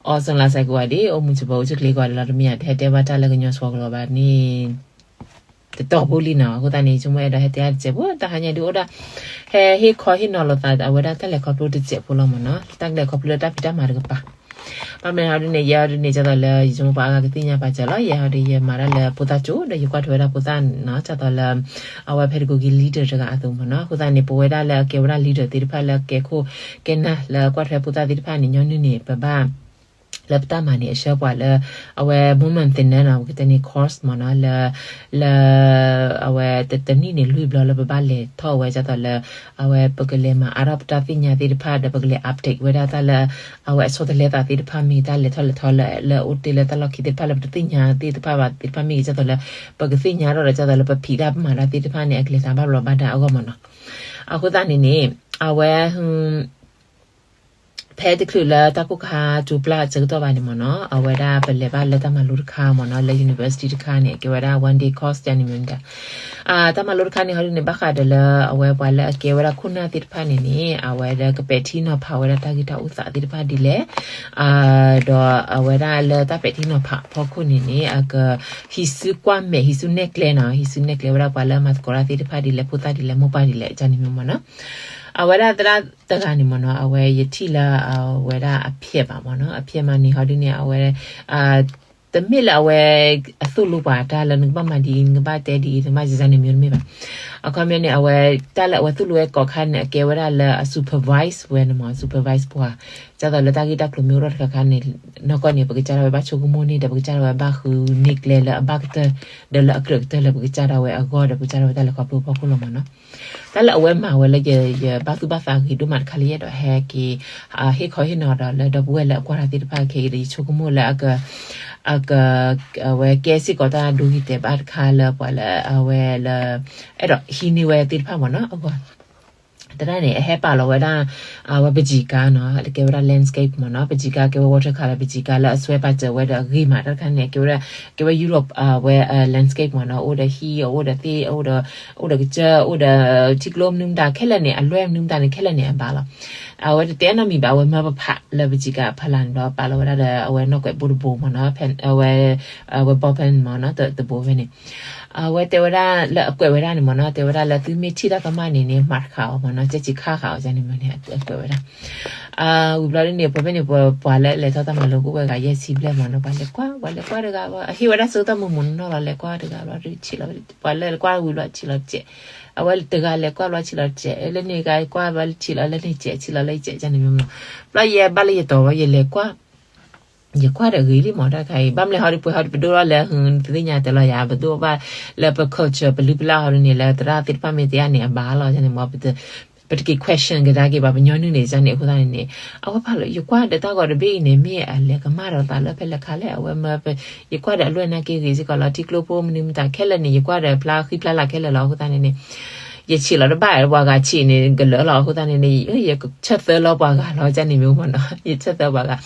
အီၣ်စၣ်လါစဲးကိးဂၤဒဲး အိၣ်မူစၢၤပှၤအိၣ်ဆူၣ်ချ့ကိးဂၤဒဲးလီၤ တမ့ၢ်ဧါ တဟဲတဲဘၣ်တၢ်လၢကညီစှီၤကလီၤဘၣ်န့ၣ် တတီၢ်ဖိလံနီၤ. အဃိသတးန့ၣ် ယဆိကမိၣ်အဲၣ်ဒိးဟဲတဲအါတစဲးဖိ တၢ်ဟါညါဒုးအိၣ်ဒၣ် ဟဲဟ့ၣ်ခီဟ့ၣ်နီၤလိာ်သး အဝဲဒၣ်တၢ်လဲၤခီဖျိတစဲးဖိလီၤမ့ၢ်နီၤ. တၢ်လဲၤခီဖျိလၢတၢ်ဖံးတၢ်မၤတကပၤ ဘၣ်မနုၤဟီဒုန့ၣ် ယဲဟီဒုန့ၣ် ဒ်သိးလၢ ယဆိကမိၣ်ပှၤအါဂၤကသ့ၣ်ညါပာ်စၢၤလီၤ. ယဲဟီဒု ယမၤဒၣ်လၢဖိသၣ်ကၠိ ဒီးယကွၢ်ထွဲဝဲဒၣ်ဖိသၣ်နီၤ ဒ်သိးလၢ အဝဲဖဲတကိက့ၤ leader တဂၤအသိးမ့ၢ်နီၤ. အဃိသတးန့ၣ် ပဝဲဒၣ်လၢအကဲဝဲဒၣ် leader သ့ၣ်တဖၣ်လၢအကဲခိၣ်ကဲနၢ်လၢကွၢ်ထွဲဖိသၣ်သ့ၣ်တဖၣ်န့ၣ် ညီနုၢ်န့ၣ် ပဘၣ် လၢပတၢ်မၤန့ၣ် အဆှၢပှၤလၢ အဝဲ moment သ့ၣ်နဲနီၤ ပကတဲန့ၣ် course မ့ၢ်နီၤ လၢ လၢ အဝဲတနံၣ်န့ၣ် လွံၢ်ဘျီလၢပဘၣ်လဲၤထီၣ်ဝဲ ဒ်သိးလၢ အဝဲပကလဲၤမၤအါထီၣ်ပတၢ်သ့ၣ်ညါသ့ၣ်တဖၣ် ဒီးပကလဲၤ update ဝဲဒၣ်တၢ်လၢ အဝဲအဆီတလဲသးသ့ၣ်တဖၣ်မ့ၢ် တၢ်လဲၤထီၣ်လဲၤထီလၢ လၢအိၣ်တ့ၢ်လၢတၢ်လီၢ်ခံသ့ၣ်တဖၣ်လၢပတသ့ၣ်ညါသ့ၣ်တဖၣ်ဘၣ်သ့ၣ်တဖၣ်မ့ၢ်ဂ့ၤ ဒ်သိးလၢ ပကသ့ၣ်ညါထီၣ်ဒီး ဒ်သိးလၢပဖံးတၢ်ပမၤတၢ်သ့ၣ်တဖၣ်န့ၣ် အကလဲၤသးဘၣ်ဘျီးဘၣ်ဒါအဂီၢ်မ့ၢ်နီၤ. အဃိသတးန့ၣ်န့ၣ် အဝဲ ဖဲတချုးလၢတၢ်ကိၢ်ခါကၠိပျၢ်အဆၢကတီၢ်ဘၣ်န့ၣ်မ့ၢ်နီၤ အဝဲဒၣ်ပလဲၤဘၣ်လၢတၢ်မၤလိတခါမ့ၢ်နီၤ လၢ university တခါန့ၣ် အကဲဝဲဒၣ် one day course ဒ်န့ၣ်မ့ၢ်မတၤ တၢ်မၤလိတခါန့ၣ် ဟီဒုန့ၣ် ဘၣ်ဃးဒီးလၢ အဝဲပှၤလၢအကဲဝဲဒၣ်ခိၣ်နၢ်သ့ၣ်တဖၣ်န့ၣ်န့ၣ် အဝဲလၢကပဲာ်ထံနီၤဖးဝဲဒၣ်တၢ်ဂ့ၢ်တၢ်အိၣ်သးသ့ၣ်တဖၣ်ဒ်လဲၣ် ဒီးအဝဲဒၣ်လၢတၢ်ပဲာ်ထံနီၤဖးအဖီခိၣ်န့ၣ်န့ၣ် အက ဟံးစုကွၢ်မဲာ် ဟံးစုနဲၣ်ကျဲနီၤ ဟံးစုနဲၣ်ကျဲဝဲဒၣ်ပှၤလၢအမၤသကိးတၢ်သ့ၣ်တဖၣ်ဒ်လဲၣ် ဖိသၣ်ဒ်လဲၣ် မိၢ်ပၢ်ဒ်လဲၣ် ဒ်န့ၣ်မ့ၢ်မ့ၢ်နီၤ. အဝဲဒၣ်သရၣ်တဂၤန့ၣ်မ့ၢ်နီၤ အဝဲယထံၣ်လၢအဝဲဒၣ်အဖျဲးဘၣ်မ့ၢ်နီၤ အဖျဲးမးန့ၣ် ဟီဒုန့ၣ် အဝဲ တမ့ၢ်လၢအဝဲ အသိၣ်လိပှၤတၢ်လၢနကဘၣ်မၤဒ်အံၤ နကဘၣ်တဲဒ်အံၤ နကဘၣ်စံးစၢ်န့ၣ်မ့ၢ်တမ့ၢ်ဘၣ်. အခီပညီန့ၣ် အဝဲ တၢ်လၢအဝဲသိၣ်လိဝဲကိးခါန့ၣ် အကဲဝဲဒၣ်လၢအ supervise ဝဲန့ၣ်မ့ၢ် supervise ပှၤ ဒ်သိးလၢတၢ်ဂ့ၢ်တၢ်ကျိၤမ့ၢ်အိၣ်ထီၣ်တခါခါန့ၣ် နီၢ်ကီၢ်န့ၣ် ပကစၢ်ဒၣ်ဝဲဘၣ်ဆိကမိၣ်န့ၢ် ဒီးပကစၢ်ဒၣ်ဝဲဘၣ်ဃုန့ၢ်ကျဲလၢအဘၣ်ကတၢၢ် ဒီးလၢအကြၢးကတၢၢ်လၢပကစၢ်ဒၣ်ဝဲအဂီၢ် ဒီးပကစၢ်ဒၣ်ဝဲတၢ်လဲၤခီဖျိအဖီခိၣ်လီၤမ့ၢ်နီၤ. တၢ်လၢအဝဲမၤဝဲလၢယဘၣ်သူၣ်ဘၣ်သးဂ့ၤဒိၣ်မးတခါလၢယအဲၣ်ဒိးဟဲက့ၤ ဟ့ၣ်ခီဟ့ၣ်နီၤဒီးလၢဒီပုၢ်ဝဲၢ်လၢအကွၢ်တၢ်သ့ၣ်တဖၣ်ခဲအံၤဒီး ယဆိကမိၣ်လၢအက အက အဝဲကဲစ့ၢ်ကီးတၢ်ဒိဂ့ၤတဲာ်ဘၣ်တခါလၢပှၤလၢအဝဲလၢ အဲၣ်ဒိးဟံးန့ၢ်ဝဲသ့ၣ်တဖၣ်မ့ၢ်နီၤ အဂီၢ် တရၣ်န့ၣ် အဟဲပာ်လီၤဝဲဒၣ် အဝဲပစံးကါနီၤ ကဲဝဲဒၣ် landscape မ့ၢ်နီၤ ပစံးကါကဲဝဲ watercolor ပစံးကါလၢအစွဲပာ်စၢၤဝဲဒီးအဂ့ၤမး တၢ်တခါန့ၣ် ကဲဝဲဒၣ် ကဲဝဲ Europe အဝဲ landscape မ့ၢ်နီၤ အိၣ်ဒီးဟံၣ် အိၣ်ဒီးသ့ၣ် အိၣ်ဒီး အိၣ်ဒီးကစၢၢ် အိၣ်ဒီးထံကျိမနုၤမတၤခဲလၢာ်န့ၣ် အလွဲၢ်မနုၤမတၤန့ၣ် ခဲလၢာ်န့ၣ် အဘၣ်လီၤ. အဝဲတတဲအနီတမံၤဘၣ် အဝဲမၢပဖးလၢပစံးကါအဖီလာ်န့ၣ် ဒီးပာ်လီၤဝဲဒၣ်ဒီး အဝဲနီၢ်ကွဲးဘိတဘိမ့ၢ်နီၤ အဝဲ အဝဲ ball pen မ့ၢ်နီၤ တဘိဖဲန့ၣ် အဝဲတဲဝဲဒၣ်လၢအကွဲးဝဲဒၣ်န့ၣ်မ့ၢ်နီၤ တဲဝဲဒၣ်လၢသုမ့ၢ်ထံၣ်တၢ်ကမၣ်န့ၣ်န့ၣ် မၤတခးအီၤမ့ၢ်နီၤ ကဲစံးခါဃာ်အီၤန့ၣ်မ့ၢ်န့ၣ် အကွဲးဝဲဒၣ် ဝံၤဘျီဒ်န့ၣ် ပှၤဖဲန့ၣ် ပှၤလၢလဲၤထီၣ်တၢ်မၤလိကအိၣ်ဝဲဂၤယဲၢ်ဆံဘျဲၣ်မ့ၢ်နီၤ ပှၤလဲၤကွၢ် ပှၤလဲၤကွၢ်တဂၤဘၣ် အဟ့ၣ်ဝဲဒၣ်ဆၢကတီၢ်မုၢ်မုၢ်နီၢ်နီၢ်လီၤ လဲၤကွၢ်တဂၤဘျီဒုးဆံးလီၤ ပှၤလၢကွၢ်ဝံၤဘျီဆံးလီၤတစဲး အဝဲတဂၤလဲၤကွၢ်ဘျီဆံးလီၤတစဲး လၢန့ၣ်ဂၤကွၢ်ဘျီဆံးလီၤလၢန့ၣ်စဲး ဆံးလီၤလၢယစဲးန့ၣ်မ့ၢ်နီၤ ဘျီယဲဘၣ်လၢယတီၤဝဲ ယလဲၤကွၢ် ယကွၢ်ဒီးဂ့ၤလံမ့ၢ်တၢ်တခါအံၤ ဘၣ်မနုၤဟီဒုးပှဲၤဟီဒုးပဒိၣ်ထီၣ်လၢ သုသ့ၣ်ညါတဲလီၤယၤ ပဒိၣ်ဘၣ်လၢပ culture ပလုၢ်ပလၢ်ဟီဒုးန့ၣ် လၢသရၣ်သ့ၣ်တဖၣ်မ့ၢ်သ့ၣ်ညါန့ၣ် အဘၣ်လီၤန့ၣ်မ့ၢ် ပတက့ၤ question ကဒါက့ၤဘၣ် ပညီနုၢ်န့ၣ်န့ၣ် အဃိသတးန့ၣ်န့ၣ် အဝဲဖးလၢ ယကွၢ်ဒီးတၢ်ဂီၤတဘ့ၣ်အံၤန့ၣ် မ့ၢ်အလဲၤကမၣ်ဒီးသးလၢဖဲလဲၣ်ခါလဲၣ် အဝဲမၢ ယကွၢ်ဒီးအလွဲၢ်နာ်က့ဂ့ၤစ့ၢ်ကီးလီၤ ထံကျိဖိမနုၤမတၤခဲလၢာ်န့ၣ် ယကွၢ်ဒီးဖျါဃံဖျါလၤခဲလၢာ်လီၤ အဃိသတးန့ၣ်န့ၣ် ယဆံးလီၤတဘၣ် ပှၤဂၤဆံးန့ၣ် ကလၢာ်လီၤ အဃိသတးန့ၣ်န့ၣ် ယဆၢသၢလီၤပှၤဂၤလီၤ ကန့ၣ်မ့ၢ်မ့ၢ်နီၤ ယဆၢသၢပှၤဂၤ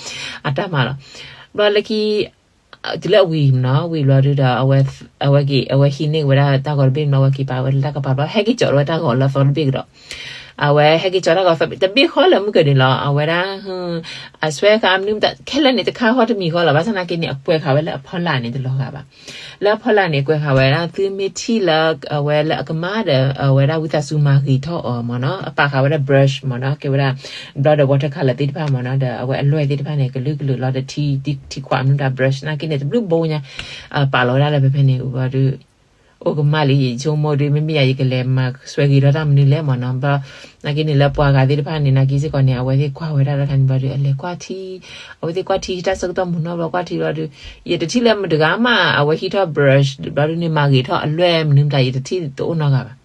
အတၢ်မၤလီၤ ဘျီလၢခံ တုၤလၢအဝံၤနီၤ ဝံၤဘျီဒုဒီး အဝဲက့ၤ အဝဲဟံးန့ၢ်ဝဲဒၣ်တၢ်ဂီၤတဘ့ၣ်ဘျီ အဝဲက့ၤပာ်ဝဲလၢတၢ်ကပၤဘျီ ဟဲက့ၤကၠီးလီၤဝဲတၢ်ဂီၤလၢအသီတဘ့ၣ်ကဒီး အဝဲဟဲက့ၤကၠီးတၢ်ဂီၤသီတဘ့ၣ်ဃီလၢမုၢ်ကဒုလီၤ အဝဲဒၣ် အစွဲဃာ်မနုၤမတၤ ခဲလၢာ်န့ၣ်တခါဃီတမံၤဃီလီၤ ဘၣ်ဆၣ်သနာ်က့န့ၣ် အကွဲးဃာ်ဝဲလၢအဖီလာ်န့ၣ်တလီၤဂာ်ဘၣ် လၢအဖီလာ်န့ၣ် ကွဲးဃာ်ဝဲဒၣ် သုမ့ၢ်ထံၣ်လၢ အဝဲလၢအကမၣ်ဒီး အဝဲဒၣ်ဝံသးစူၤမၤဂ့ၤထီၣ်အီၤမ့ၢ်နီၤ အပာ်ဃာ်ဝဲဒၣ် brush မ့ၢ်နီၤ ကဲဝဲဒၣ် ဘျီဒီး watercolor သ့ၣ်တဖၣ်မ့ၢ်နီၤ ဒီးအဝဲအလွဲၢ်သ့ၣ်တဖၣ်န့ၣ် ကလုာ်ကလုာ်လီၤဒီး ထံခွးမနုၤတၢ် brush နာ်က့န့ၣ် တဘျုးဘိညါ ပာ်လီၤဝဲဒၣ်လၢဖဲဖဲန့ၣ် ဘျီဒီး အိၣ်ကမၣ်လံ ယဆိကမိၣ်ဒီး မ့မ့ၢ်ယၤ ယကလဲၤမၤစွဲဂ့ၤထီၣ်တၢ်မနုၤလဲၣ်မ့ၢ်နီၤ ဘျီ နာ်က့န့ၣ်လၢပှၤဂၤသ့ၣ်တဖၣ်န့ၣ် နာ်က့စ့ၢ်ကီးန့ၣ် အဝဲသ့ၣ်ကွၢ်ဝဲဒၣ်တၢ်တခါန့ၣ် ဘျီဒီး အလဲၤကွၢ်ထံ အဝဲသ့ၣ်ကွၢ်ထံတၢ်ဆၢကတီၢ်မုၢ်နီၤ ဘျီကွၢ်ထံဘျီဒီး ယတထံၣ်လၢမတဂၤမး အဝဲဟံးထီၣ် brush ဘျီဒုးန့ၣ် မၤဂ့ၤထီၣ်အလွဲၢ်မနုၤမတၤ ယတထံၣ်တအိၣ်နီတဂၤဘၣ်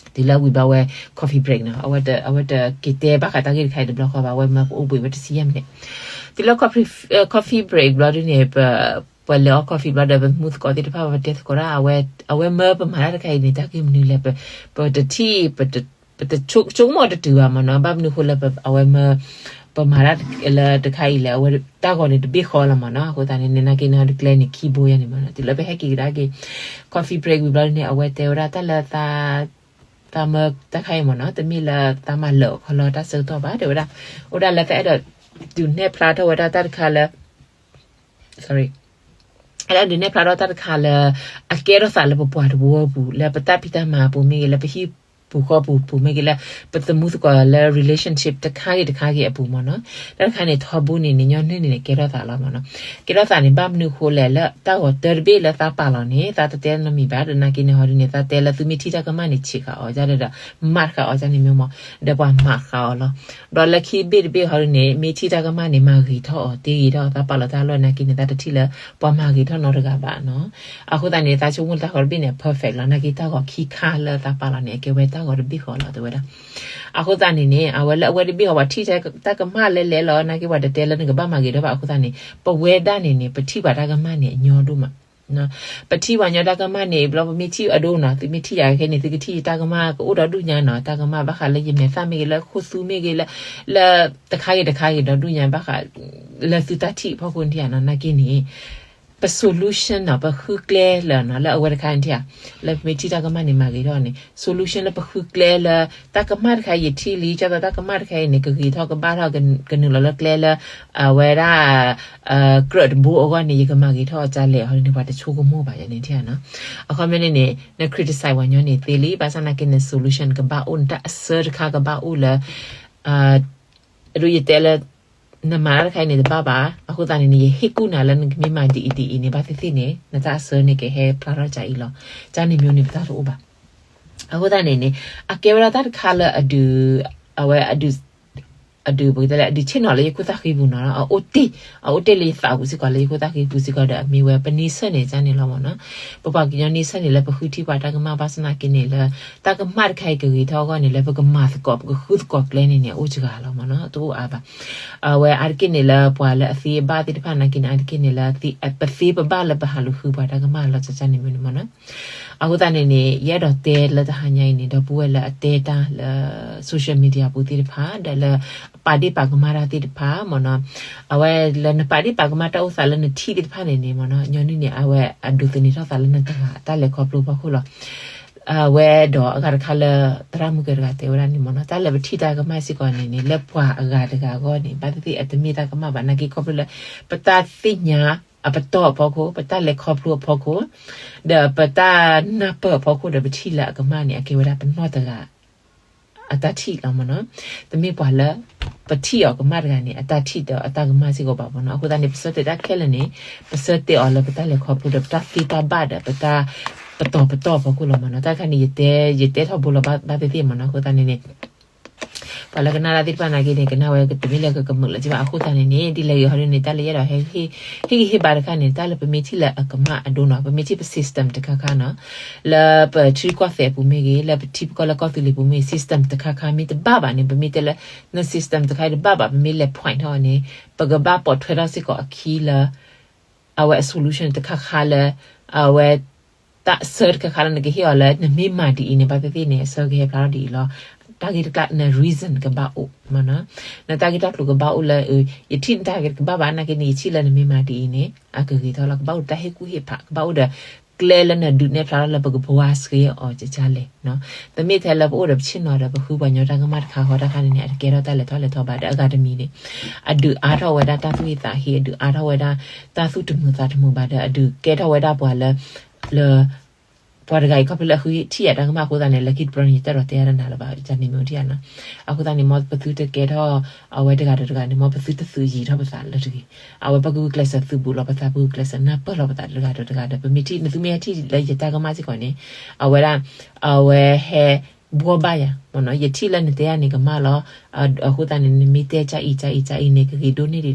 တုၤလၢဝံၤဘျီဝဲ coffee break နီၤ အဝဲတက့ၤတဲဘၣ်ဃးတၢ်ဂ့ၢ်တခါအံၤတဘျီဃီဘၣ် အဝဲမၢပအိၣ်ဘှံးဝဲတဆံယဲၢ်မံးနံး တုၤလၢ coffee coffee break ဘျီဒုးန့ၣ် ပလဲၤအီ coffee ဘျီဒီး ပမူသကိးသ့ၣ်တဖၣ် ပတဲသကိးဒၣ် အဝဲမၢပမၤတၢ်တခါအံၤန့ၣ် တၢ်ဂ့ၢ်မနုၤလဲၣ် ပတထံၣ် ပတဆိကမိၣ်တတုၤဘၣ်မ့ၢ်နီၤ ဘၣ်မနုၤဃိလၢအဝဲမၢ ပမၤတၢ်လၢတခါအံၤလဲၣ် အဝဲတၢ်ဂီၤန့ၣ်တဘ့ၣ်ဃီလီၤမ့ၢ်နီၤ အဃိသတးန့ၣ် နာ်က့န့ၣ် တကျဲန့ၣ်ခံဘိယဲၢ်န့ၣ်မ့ၢ်နီၤ တုၤလၢပဟဲက့ၤကဒါက့ၤ coffee break ဝံၤဘျီန့ၣ် အဝဲတဲဝဲဒၣ်တၢ်လၢ သးမၢတၢ်ခါအံၤမ့ၢ်နီၤ တမ့ၢ်လၢသးမၤလၢာ်ခီလီၤတၢ်ဆၢကတီၢ်ဘၣ် တဲဝဲဒၣ် အိၣ်ဒၣ်လၢသးအဲၣ်ဒိး ဒုးနဲၣ်ဖျါထီၣ်ဝဲဒၣ်တၢ်တခါလၢ sorry ဒုးနဲၣ်ဖျါထီၣ်တၢ်တခါလၢ အကဲထီၣ်သးလၢပပှၤတဝၢပူၤ လၢပတၢ်ဖံးတၢ်မၤအပူၤမ့ၢ်ဂ့ၤ လၢပဟံၣ်ပူၤဃီပူၤပူၤမ့ၢ်ဂ့ၤ လၢပသမူသကိးလၢ relationship တခါဂ့ၤတခါဂ့ၤအပူၤမ့ၢ်နီၤ. တၢ်တခါန့ၣ် ထီဘိန့ၣ်န့ၣ် ညီနုၢ်န့ၣ်န့ၣ် ကဲထီၣ်သးလီၤမ့ၢ်နီၤ. ကဲထီၣ်သးန့ၣ် ဘၣ်မနုၤအဃိလဲၣ် လၢတၢ်ဂီၤတၢတဘ့ၣ်လၢသးပာ်လီၤန့ၣ် သးတတဲနီတမံၤဘၣ် ဒီးနာ်က့န့ၣ် ဟီဒုန့ၣ် သးတဲလၢသုမ့ၢ်ထံၣ်တၢ်ကမၣ်န့ၣ် ဆံးဃာ်အီၤဒ်ဒီး မၤဃာ်အီၤဒ်န့ၣ်မ့ၢ်မ့ၢ် ဒီးပှၤမၤဃာ်အီၤလီၤ. ဒီးလၢခံဘ့ၣ်တဘ့ၣ်ဟီဒုန့ၣ် မ့ၢ်ထံၣ်တၢ်ကမၣ်န့ၣ် မၤဂ့ၤထီၣ်အီၤ တ့ဂ့ၤထီၣ်အီၤ သးပာ်လီၤတၢ်လီၢ်နာ်က့န့ၣ် သးတထံၣ်လၢ ပှၤမၤဂ့ၤထီၣ်နီတဂၤဘၣ်နီၤ. အဃိသတးန့ၣ် သးဆိကမိၣ်လၢတၢ်ဂီၤတဘ့ၣ်န့ၣ် perfect လီၤ. နာ်က့တၢ်ဂီၤခံခါလၢသးပာ်လီၤန့ၣ် အကဲဝဲတၢ်ဂီၤတဘ့ၣ်ဃီလီၤ တဲဝဲဒၣ်. အဃိသတးန့ၣ်န့ၣ် အဝဲလၢအဝဲတဘ့ၣ်ဃီ ပှၤထံၣ်တၢ်ကမၣ်လဲလဲလီၤ နာ်က့ပှၤတတဲလၢနကဘၣ်မၤဂ့ၤထီၣ်ဘၣ် အဃိသတးန့ၣ် ပဝဲဒၣ်န့ၣ်န့ၣ် ပထံၣ်ပှၤတၢ်ကမၣ်န့ၣ်အညီဒိၣ်မး ပထံၣ်ပှၤညီတၢ်ကမၣ်န့ၣ် ဘျီပမ့ၢ်ထံၣ်အဒိနီၤ သုမ့ၢ်ထံၣ်ယၤခဲန့ၣ် သုကထံၣ်ယတၢ်ကမၣ်ကအိၣ်ဒီးဒူၣ်ညါနီၤ တၢ်ကမၣ်ဘၣ်ဃးလၢယမဲာ်သၣ်မ့ၢ်ဂ့ၤ လၢခိၣ်သူမ့ၢ်ဂ့ၤ လၢ လၢတခါဂ့ၤတခါဂ့ၤဒီးဒူၣ်ညါဘၣ်ဃး လၢသုတၢ်ထံၣ်အဖီခိၣ်န့ၣ်ဧါနီၤ နာ်က့န့ၣ် ပ solution နီၤ ပဃုကျဲလၢနီၤ လၢအဝဲတခါန့ၣ်ဧါ လၢပမ့ၢ်ထံၣ်တၢ်ကမၣ်န့ၣ် မၤဂ့ၤထီၣ်န့ၣ် solution လၢပဃုကျဲလၢ တၢ်ကမၣ်တခါအံၤယထံၣ်လံ ကၢ်သိးတၢ်ကမၣ်တခါအံၤန့ၣ် ကဂ့ၤထီၣ်ကဘၣ်ထီၣ် ကနုာ်လီၤလၢကျဲလၢ အဝဲဒၣ် ကြၢးတဘိအဂီၢ်န့ၣ် ယကမၤဂ့ၤထီၣ်အီၤဒ်လဲၣ်ဟီဒ်န့ၣ် ပှၤတဆိကမိၣ်ဘၣ်ယၤန့ၣ်ဧါနီၤ. အခီပညီန့ၣ်န့ၣ် န criticize ပှၤညီန့ၣ်သ့လံ ဘၣ်ဆၣ်နာ်က့န့ၣ် solution ကဘၣ်အိၣ် နတၢ်အဆၢတခါကဘၣ်အိၣ်လၢ ဒ်ယတဲလၢ နမၤတၢ်တခါအံၤန့ၣ်တဘၣ်ဘၣ် အဃိသတးန့ၣ်န့ၣ် ယဟ့ၣ်ကူၣ်နၤလၢနကမ့ၢ်မၤဒ်အံၤဒ်အံၤန့ၣ် ဘၣ်သ့ၣ်သ့ၣ်န့ၣ် နတၢ်အဆၢန့ၣ်ကဟဲဖျါထီၣ်ကၢ်အံၤလီၤ. ကၢ်န့ၣ်မ့ၢ်န့ၣ် ပတၢ်တအိၣ်ဘၣ်. အဃိသတးန့ၣ်န့ၣ် အကဲဝဲဒၣ်တၢ်တခါလၢအဒုး အဝဲ အဒုး ပကတဲလၢ အဒုးဆ့ၣ်နီၤလၢယခိၣ်သၣ်ဃံပူၤနီၤ အအိၣ်တ့ၢ် အအိၣ်တ့ၢ်လၢယသးပူၤစ့ၢ်ကီး လၢယခိၣ်သၣ်ဃံပူၤစ့ၢ်ကီးဒီး အမ့ၢ်ဝဲ ပန့ဆၢၣ်န့ၣ် ကၢ်န့ၣ်လီၤမ့ၢ်နီၤ. ပပှၤကညီန့ဆၢၣ်န့ၣ်လၢပဃုထံၣ်ပှၤတၢ်ကမၣ်ဘၣ်ဆၣ်နာ်က့န့ၣ်လၢ တၢ်ကမၣ်တခါအံၤကဂ့ၤထီၣ်အဂီၢ်န့ၣ် လၢပကမၤသကိး ပကဃုသကိးကျဲန့ၣ်န့ၣ် အအိၣ်စှၤလီၤမ့ၢ်နီၤ တအိၣ်အါဘၣ်. အဝဲအါတက့ၢ်န့ၣ်လၢပှၤလၢအသ့အဘၣ်သ့ၣ်တဖၣ်နာ်က့န့ၣ် အါတက့ၢ်န့ၣ်လၢ ပသ့ပဘၣ်လၢပဟးလူၤဃုပှၤတၢ်ကမၣ်လီၤ ကၢ်န့ၣ်မ့ၢ်န့ၣ်မ့ၢ်နီၤ. အဃိသတးန့ၣ်န့ၣ် ယအဲၣ်ဒိးတဲလၢတဟါညါအံၤန့ၣ် ဒီပုၢ်ဝဲၢ်လၢအတဲတၢ်လၢ social media ပူၤသ့ၣ်တဖၣ် ဒီးလၢပာ်ဒ့ၣ်ပာ်ကမၣ်တၢ်သ့ၣ်တဖၣ်မ့ၢ်နီၤ အဝဲလၢနပာ်ဒ့ၣ်ပာ်ကမၣ်တၢ်အိၣ်သးလၢနထံၣ်သ့ၣ်တဖၣ်န့ၣ်န့ၣ်မ့ၢ်နီၤ ညီနုၢ်န့ၣ် အဝဲအဒိးသန့ၤထီၣ်သးလၢနတဂၤတၢ်လဲၤခီဖျိအဖီခိၣ်လီၤ. အဝဲဒီးအဂၤတခါလၢ သရၣ်မုၣ်ကဲတဂၤတဲဝဲဒၣ်န့ၣ်မ့ၢ်နီၤ တၢ်လၢပထံၣ်တၢ်ကမၣ်စ့ၢ်ကီးန့ၣ်န့ၣ် လၢပှၤအဂၤတဂၤအဂီၢ်န့ၣ် ဘၣ်သ့ၣ်သ့ၣ်အတမ့ၢ်တၢ်ကမၣ်ဘၣ် နာ်က့ခီဖျိလၢ ပတၢ်သ့ၣ်ညါအပတီၢ်အဖီခိၣ် ပတၢ်လဲၤခီဖျိအဖီခိၣ် ဒီးပတၢ်နၢ်ပၢၢ်အဖီခိၣ်ဒီးပထံၣ်လၢအကမၣ်န့ၣ် အကဲဝဲဒၣ်ပနီၢ်တဂၤ အတၢ်ထံၣ်လီၤမ့ၢ်နီၤ. တမ့ၢ်ပှၤလၢ ပထံၣ်အီၤကမၣ်တဂၤန့ၣ် အတၢ်ထံၣ်ဒီးအတၢ်ကမၣ်စ့ၢ်ကီးဘၣ်မ့ၢ်နီၤ. အဃိသတးန့ၣ် ပဆၢတဲာ်တၢ်ခဲလၢာ်န့ၣ် ပဆၢတဲာ်အီၤလၢပတၢ်လဲၤခီဖျိဒီးပတၢ်သ့တၢ်ဘၣ်ဒီးပတၢ်ပတီၢ်ပတီၢ်အဖီခိၣ်လီၤမ့ၢ်နီၤ. တၢ်တခါန့ၣ် ယတဲ ယတဲထီဘိလီၤဘၣ်သ့ၣ်သ့ၣ်မ့ၢ်နီၤ. အဃိသတးန့ၣ်န့ၣ် ပှၤလၢကနၣ်တၢ်သ့ၣ်တဖၣ်နာ်က့န့ၣ် ကနၣ်ဝဲကတမ့ၢ်လၢ ကကမုာ်လၢၤက့ဘၣ်. အဃိသတးန့ၣ်န့ၣ် ဒ်လဲၣ်ဂ့ၤဟီဒ်န့ၣ် တၢ်လၢယအဲၣ်ဒိးဟ့ၣ်ဂံၢ်ဟ့ၣ်ဘါတခါန့ၣ် တၢ်လၢပမ့ၢ်ထံၣ်လၢအကမၣ်အဒိနီၤ ပမ့ၢ်ထံၣ်ပ system တခါခါနီၤ လၢပထံကီၢ်သဲးအပူၤမ့ၢ်ဂ့ၤ လၢပထံပကီၢ်လၢကီၢ်သူလ့ၤပူၤမ့ၢ် system တခါခါမ့ၢ်တဘၣ်ဘၣ်န့ၣ် ပမ့ၢ်တဲလၢ န system တခါအံၤတဘၣ်ဘၣ် ပမ့ၢ်လဲၤ point ထီၣ်န့ၣ် ပကဘၣ်ပိာ်ထွဲထီၣ်စ့ၢ်ကီးအခံလၢ အဝဲအ solution တခါခါလၢ အဝဲ တၢ်အဆၢတခါခါလၢနကဟ့ၣ်အီၤလၢ နမ့ၢ်မၤဒ်အံၤန့ၣ် ဘၣ်သ့ၣ်သ့ၣ်န့ၣ် အဆၢကဟဲဖျါထီၣ်ဒ်အံၤလီၤ. တၢ်ဂ့ၢ်တကျါ န reason ကဘၣ်အိၣ်မ့ၢ်နီၤ. နတၢ်ဂ့ၢ်တၢ်ကျိၤကဘၣ်အိၣ်လၢ ယထံၣ်နတၢ်ဂ့ၢ်တကဘၣ်ဘၣ် နာ်က့န့ၣ် ယထံၣ်လၢနမ့ၢ်မၤဒ်အံၤန့ၣ် အကဂ့ၤထီၣ်လီၤ. ကဘၣ်အိၣ်ဒီးတၢ်ဟ့ၣ်ကူၣ်ဟ့ၣ်ဖး ကဘၣ်အိၣ်ဒီး ကျဲလၢနဒုးနဲၣ်ဖျါထီၣ်လၢပကဘှါစ့ၢ်အီၤကကလဲၣ်. တမ့ၢ်ထဲလၢပအိၣ်ဒီးပဆ့ၣ်နီၤဒီးပဃုပှၤညီတၢ်ကမၣ်တခါဃီတခါန့ၣ်န့ၣ် အတကဲထီၣ်တၢ်လဲၤထီၣ်လဲၤထီဘၣ်ဒီးအဂၤတမံၤန့ၣ် အဒုးအါထီၣ်ဝဲဒၣ်တၢ်သူၣ်ဟ့သးဟ့ အဒုးအါထီၣ်ဝဲဒၣ်တၢ်သူၣ်တမုာ်သးတမုာ်ဘၣ်ဒီး အဒုးကဲထီၣ်ဝဲဒၣ်ပှၤလၢ လၢ ပှၤတဂၤအံၤခီဖျိလၢအဃုထံၣ်ယၤတၢ်ကမၣ်အဃိသတးန့ၣ် လၢခံတပျီန့ၣ် ယတၢ်ဒိးတဲအါတနၤလၢၤဘၣ် ယန့ၣ်မ့ၢ်ထံၣ်ဧါနီၤ. အဃိသတးန့ၣ် မ်ပသုတကဲထီၣ် အဝဲတဂၤဒီးတဂၤန့ၣ် မ်ပသုတသုးယံၤထီၣ်ပသးလၢတဂ့ၤ. အဝဲပကဂုာ်ကျဲးစၢးသုးဘူးလီၤပသး ပဂုာ်ကျဲးစၢးနၢ်ပၢၢ်လီၤပသးတဂၤဒီးတဂၤဒီး ပမ့ၢ်ထံၣ် နသုမ့ၢ်ဟဲထံၣ်လၢယတၢ်ကမၣ်စ့ၢ်ကီးန့ၣ် အဝဲဒၣ် အဝဲဟဲ ဘှီဘၣ်ယၤမ့ၢ်နီၤ. ယထံၣ်လၢနတဲယၤန့ၣ်ကမၣ်လီၤ. အဃိသတးန့ၣ် နမ့ၢ်တဲကအံၤကအံၤကအံၤန့ၣ် ကဂ့ၤဒိၣ်န့ၢ်ဒံးနတဲ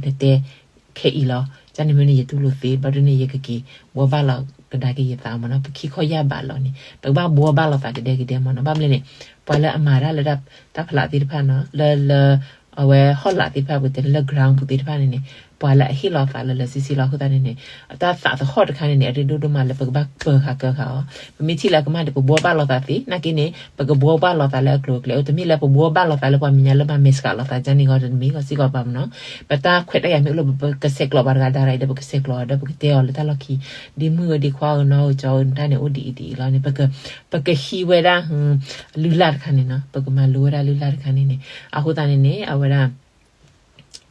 ခဲအံၤလီၤ. ကန့ၣ်မ့ၢ်န့ၣ် ယတူၢ်လိာ်သ့ ဘျီဒ်န့ၣ် ယကက့ၤဘှီဘၣ်လီၤကဒါက့ၤယသးမ့ၢ်နီၤ. ပခံခီယၢ်ဘးလီၤန့ၣ် ပကဘၣ်ဘှီဘၣ်လီၤသးကဒဲကဒဲမ့ၢ်နီၤ. ဘၣ်မနုၤလဲၣ်န့ၣ် ပှၤလၢအမၤတၢ်လၢတၢ်ဖျးသ့ၣ်တဖၣ်နီၤ လၢ လၢ အဝဲဟီၣ်လာ်သ့ၣ်တဖၣ် ပကတဲလၢ လၢ ground ပူၤသ့ၣ်တဖၣ်န့ၣ်န့ၣ် ပှၤလၢအဟ့ၣ်လီၤသးလၢလၢဆ့ဆ့လီၤ. အဃိသတးန့ၣ်န့ၣ် တၢ်သးသဟီၣ်တခါန့ၣ်န့ၣ် အရ့ဒိၣ်ဒိၣ်မးလၢပကဘၣ်ပၢၤဃာ်ကၢဃာ်အီၤ. ပမ့ၢ်ထံၣ်လၢအကမၣ်ဒီး ပဘှီဘၣ်လီၤသးသ့ နာ်က့န့ၣ် ပကဘှီဘၣ်လီၤသးလၢအကျိၤအကျဲအိၣ် တမ့ၢ်လၢပဘှီဘၣ်လီၤသးလၢပှၤမဲာ်ညါလၢဘၣ်မဲာ်ဆှးလီၤသး ကန့ၣ်ဂီၢ်တမ့ၢ်ဂီၢ်စ့ၢ်ကီးဘၣ်မ့ၢ်နီၤ. ပတၢ်ခွဲးတၢ်ယာ်မ့ၢ်အိၣ်လၢပကဆဲးကျိးပှၤတဂၤဒၣ်ရၤဒီး ပကဆဲးကျိးအီၤဒီး ပကတဲအီၤလၢတၢ်လီၢ်ခံ ဒ်မုၣ်ဧၢ ဒ်ခွါဧၢ နီၢ်ဧၢ ကၠီဧၢ နတၢ်န့ၣ်အိၣ်ဒ်အံၤဒ်အံၤလီၤန့ၣ် ပကဟံးဝဲဒၣ် လုၢ်လၢ်တခါန့ၣ်နီၤ ပကမၤလိဝဲဒၣ်လုၢ်လၢ်တခါန့ၣ်န့ၣ် အဃိသတးန့ၣ်န့ၣ် အဝဲဒၣ်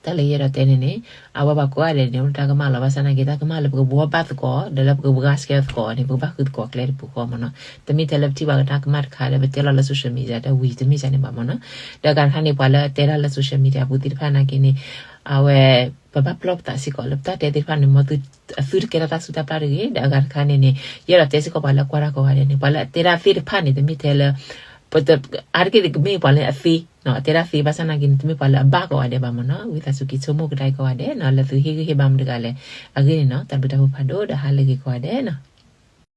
တၢ် တၢ်လၢယအဲၣ်ဒိးတဲန့ၣ်န့ၣ် အဝဲပှၤကိးဂၤဒဲးန့ၣ် အိၣ်ဒီးတၢ်ကမၣ်လီၤ. ဘၣ်ဆၣ်သနာ်က့ တၢ်ကမၣ်လၢပကဘှီဘၣ်သကိး ဒီးလၢပကဘှီစဲသကိးန့ၣ် ပကဘၣ်ဃုသကိးကျဲတပူၤဃီမ့ၢ်နီၤ. တမ့ၢ်ထဲလၢပထံၣ်ဘၣ်က့ၤတၢ်ကမၣ်တခါဒီး ပတဲလီၤလၢ social media တဝံၤ တမ့ၢ်ဒ်န့ၣ်ဘၣ်မ့ၢ်နီၤ. ဒီးအဂၤတခါန့ၣ် ပှၤလၢတဲတၢ်လၢ social media အပူၤသ့ၣ်တဖၣ်သနာ်က့န့ၣ် အဝဲ ပဘၣ်ပလီၢ်ပသးစ့ၢ်ကီးလၢပတၢ်တဲသ့ၣ်တဖၣ်န့ၣ် မ်သုအသုတကဲထီၣ်တၢ်စူၢ်တၢ်ပျၢ်တဂ့ၤ. ဒီးအဂၤတခါန့ၣ်န့ၣ် ယအဲၣ်ဒိးတဲစ့ၢ်ကီးပှၤလၢအကွၢ်တၢ်ကိးဂၤဒဲးန့ၣ် ပှၤလၢအတဲတၢ်သ့ၣ်တဖၣ်န့ၣ် တမ့ၢ်ထဲလၢ ပ အါတက့ၢ်ကမ့ၢ်ပှၤလၢအသ့ အတဲတၢ်သ့ ဘၣ်ဆၣ်သနာ်က့န့ၣ် တမ့ၢ်ပှၤလၢအဘၣ်ကိးဂၤဒဲးဘၣ်မ့ၢ်နီၤ. ဝံသးစူၤက့ၤဆိကမိၣ်ကဒါအံၤကိးဂၤဒဲးနီၤ လၢသုဟ့ၣ်ဂံၢ်ဟ့ၣ်ဘါမတၤတဂၤလဲၣ်. အဂ့ၢ်န့ၣ်နီၤ တၢ်ဘျုးတၢ်ဖှိၣ်ဖးဒိၣ်ဒီးဟါလၢအဂ့ၤကိးဂၤဒဲးနီၤ.